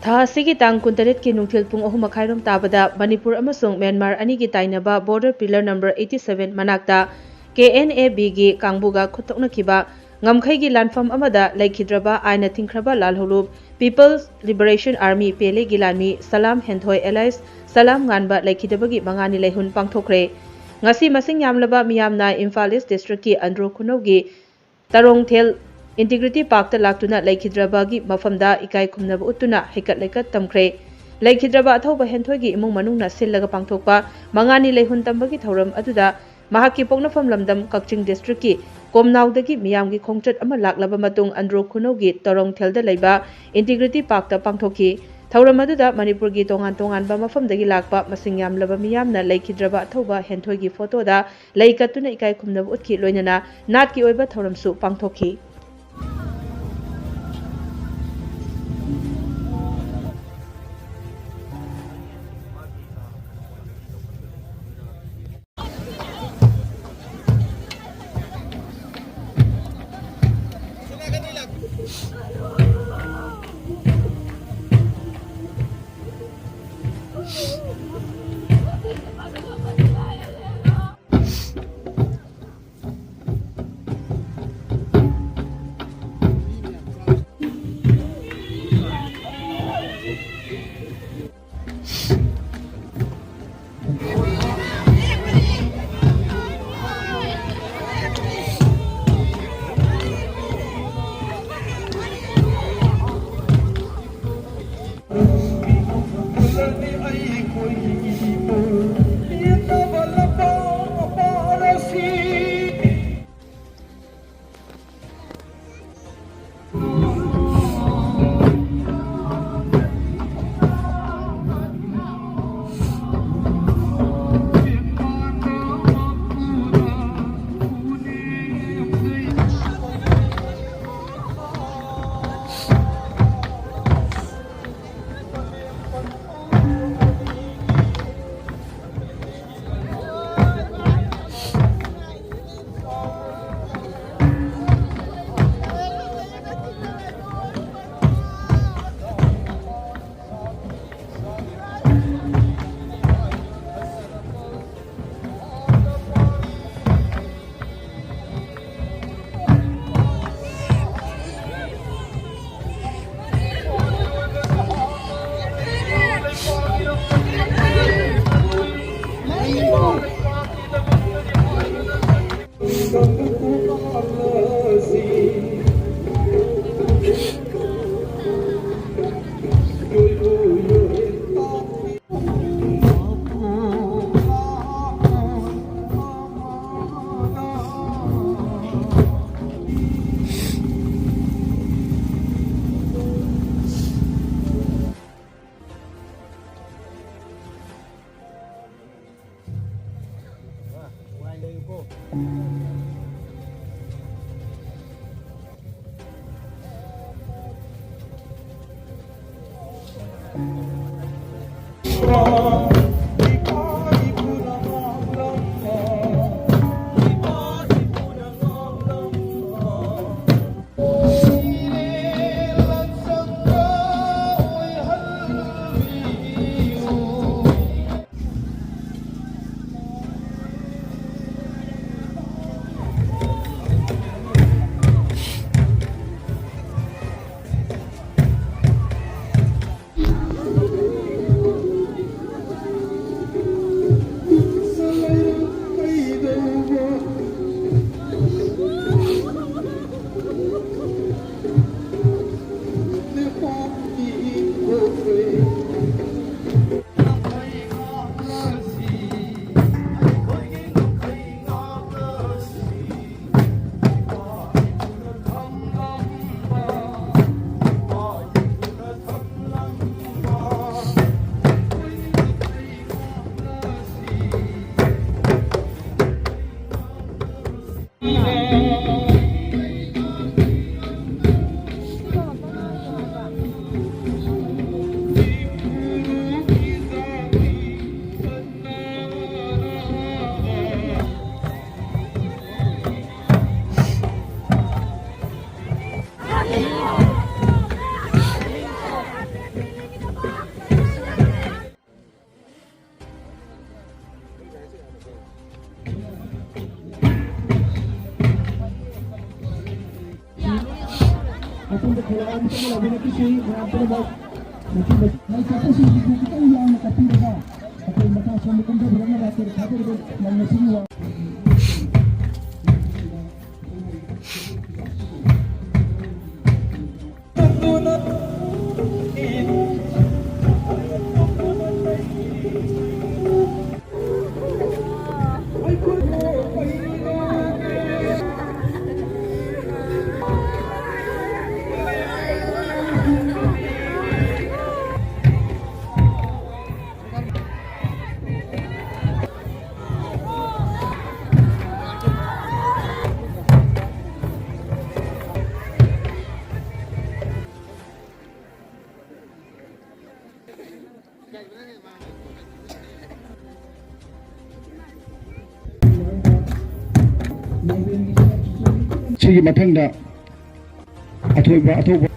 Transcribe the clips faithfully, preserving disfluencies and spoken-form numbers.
ꯊꯥ ꯑꯁꯤꯒꯤ ꯇꯥꯡ ꯀꯨꯟꯇꯔꯦꯠꯀꯤ ꯅꯨꯡꯊꯤꯜ ꯄꯨꯡ ꯑꯍꯨꯝ ꯃꯈꯥꯏꯔꯣꯝ ꯇꯥꯕꯗ ꯃꯅꯤꯄꯨꯔ ꯑꯃꯁꯨꯡ ꯃ꯭ꯌꯥꯟꯃꯥꯔ ꯑꯅꯤꯒꯤ ꯇꯥꯏꯅꯕ border pillar number eighty seven ꯃꯅꯥꯛꯇ K N A B ꯒꯤ ꯀꯥꯡꯕꯨꯒ ꯈꯨꯠꯊꯣꯛꯅꯈꯤꯕ ꯉꯝꯈꯩꯒꯤ ꯂꯥꯟꯐꯝ ꯑꯃꯗ ꯂꯩꯈꯤꯗ꯭ꯔꯕ ꯑꯥꯏꯟꯅ ꯊꯤꯡꯈ꯭ꯔꯕ ꯂꯥꯜꯍꯧꯂꯨꯞ People's Liberation Army, ꯄꯦꯂꯦꯒꯤ ꯂꯥꯟꯃꯤ ꯁꯂꯥꯝ ꯍꯦꯟꯊꯣꯏ alias ꯁꯂꯥꯝ ꯉꯥꯟꯕ ꯂꯩꯈꯤꯗꯕꯒꯤ ꯃꯉꯥꯅꯤ ꯂꯩꯍꯨꯟ ꯄꯥꯡꯊꯣꯛꯈ꯭ꯔꯦ꯫ ꯉꯁꯤ ꯃꯁꯤꯡ ꯌꯥꯝꯂꯕ ꯃꯤꯌꯥꯝꯅ ꯏꯝꯐꯥꯜ ꯏꯁ ꯗꯤꯁꯇ꯭ꯔꯤꯛꯀꯤ ꯑꯟꯗ꯭ꯔꯣ ꯈꯨꯅꯧꯒꯤ ꯇꯔꯣꯡꯊꯦꯜ Integrity Park ꯇ ꯂꯥꯛꯇꯨꯅ ꯂꯩꯈꯤꯗ꯭ꯔꯕꯒꯤ ꯃꯐꯝꯗ ꯏꯀꯥꯏ ꯈꯨꯝꯅꯕ ꯎꯠꯇꯨꯅ ꯍꯩꯀꯠ ꯂꯩꯀꯠ ꯇꯝꯈ꯭ꯔꯦ꯫ ꯂꯩꯈꯤꯗ꯭ꯔꯕ ꯑꯊꯧꯕ ꯍꯦꯟꯊꯣꯏꯒꯤ ꯏꯃꯨꯡ ꯃꯅꯨꯡꯅ ꯁꯤꯜꯂꯒ ꯄꯥꯡꯊꯣꯛꯄ ꯃꯉꯥꯅꯤ ꯂꯩꯍꯨꯟ ꯇꯝꯕꯒꯤ ꯊꯧꯔꯝ ꯑꯗꯨꯗ ꯃꯍꯥꯛꯀꯤ ꯄꯣꯛꯅꯐꯝ ꯂꯝꯗꯝ ꯀꯛꯆꯤꯡ ꯗꯤꯁꯇ꯭ꯔꯤꯛꯀꯤ ꯀꯣꯝꯅꯥꯎꯗꯒꯤ ꯃꯤꯌꯥꯝꯒꯤ ꯈꯣꯡꯆꯠ ꯑꯃ ꯂꯥꯛꯂꯕ ꯃꯇꯨꯡ ꯑꯟꯗ꯭ꯔꯣ ꯈꯨꯅꯧꯒꯤ ꯇꯔꯣꯡꯊꯦꯜꯗ ꯂꯩꯕ Integrity Park ꯇ ꯄꯥꯡꯊꯣꯛꯈꯤ꯫ ꯊꯧꯔꯝ ꯑꯗꯨꯗ ꯃꯅꯤꯄꯨꯔꯒꯤ ꯇꯣꯉꯥꯟ ꯇꯣꯉꯥꯟꯕ ꯃꯐꯝꯗꯒꯤ ꯂꯥꯛꯄ ꯃꯁꯤꯡ ꯌꯥꯝꯂꯕ ꯃꯤꯌꯥꯝꯅ ꯂꯩꯈꯤꯗ꯭ꯔꯕ ꯑꯊꯧꯕ ꯍꯦꯟꯊꯣꯏꯒꯤ ꯐꯣꯇꯣꯗ ꯂꯩ ꯀꯠꯇꯨꯅ ꯏꯀꯥꯏ ꯈꯨꯝꯅꯕ ꯎꯠꯈꯤ, ꯂꯣꯏꯅꯅ ꯅꯥꯠꯀꯤ ꯑꯣꯏꯕ ꯊꯧꯔꯝꯁꯨ ꯄꯥꯡꯊꯣꯛꯈꯤ꯫ ꯑꯄꯨꯟꯕ ꯈꯦꯂꯥ ꯑꯃꯇꯪ ꯂꯧꯕꯅ ꯄꯤꯁꯤ, ꯃꯌꯥꯝ ꯄꯨꯝꯅꯃꯛ ꯃꯊꯪ ꯃꯊꯪ ꯃꯥꯏ ꯄꯥꯛꯄꯁꯤꯡꯁꯤꯕꯨ ꯈꯤꯇꯪ ꯌꯥꯡꯅ ꯀꯥꯞꯄꯤꯔꯒ ꯑꯩꯈꯣꯏ ꯃꯊꯪ ꯑꯁꯣꯝꯗ ꯀꯨꯝꯊꯕꯤꯔꯛꯅꯕ ꯍꯥꯏꯇꯥꯔꯦ ꯊꯥꯖꯔꯤꯕ ꯂꯝ ꯑꯁꯤꯒꯤ ꯋꯥ- ꯁꯤꯒꯤ ꯃꯊꯪꯗ ꯑꯊꯣꯏꯕ ꯑꯊꯧꯕ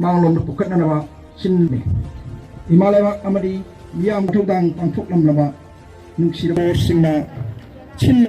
ꯃꯥꯡꯂꯣꯝꯗ ꯄꯨꯈꯠꯅꯅꯕ ꯁꯤꯟꯃꯤ꯫ ꯏꯃꯥ ꯂꯩꯕꯥꯛ ꯑꯃꯗꯤ ꯃꯤꯌꯥꯝ ꯊꯧꯗꯥꯡ ꯄꯥꯡꯊꯣꯛꯂꯝꯂꯕ ꯅꯨꯡꯁꯤꯔꯕ ꯁꯤꯡꯅ ꯁꯤꯟ